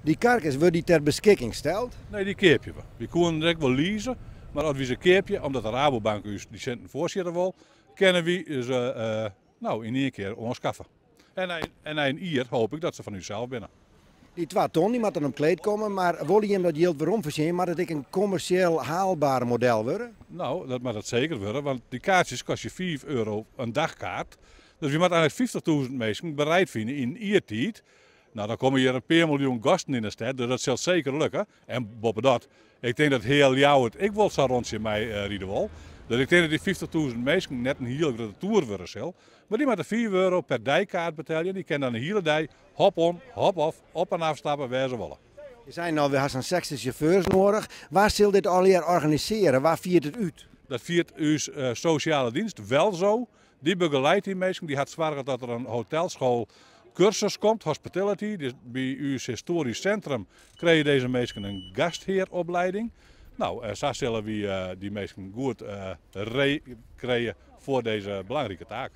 Dy karkes, wurde dy ter beskikking steld? Nee, dy keapje we. Wy koenen der ek wol lease, mar as wy se keapje, omdat de Rabobank ús dy sinten foarsjitte wol, kinne wy se no yn ien kear oanskaffe. En nei in jier hoop ik dat se fan ús sels binne. Dy twa ton dy moat dan omkleed komme, mar wolle jim dat jild werom fertsjinje, moat it ek in kommersjeel haalbaar model wurde? No, dat moat it seker wurde, want dy kaartsjes kostje €5 in dagkaart. Dus wy moatte eigenlik 50.000 minsken bereid fine yn in jier tiid. No, dan komme hjir in pear miljoen gasten yn de stêd, dus dat sil seker lukke. En boppedat, ik tink dat heal Ljouwert ek wol sa'n rontsje mei ride wol. Dus ik tink dat dy 50.000 minsken net in hiele grutte toer wurde sil. Mar dy moatte €5 per deikaart betelje. Dy kinne dan de hiele dei hop on, hop off, op en afstappe wêr se wolle. Je seinen al, we ha sa'n 60 sjauffeurs noadich. Wa sil dit allegear organisearje? Wa fiert it út? Dat fiert ús sosjale dienst Welzo. Dy begeleidt dy minsken. Dy hat soarge dat der in hotelschool kursus komt, hospitality. Dus by ús histoarysk sintrum krije dizze minsken in gasthearopleiding. No, sa sille wy dy minsken goed ree krije foar dizze belangrike taak.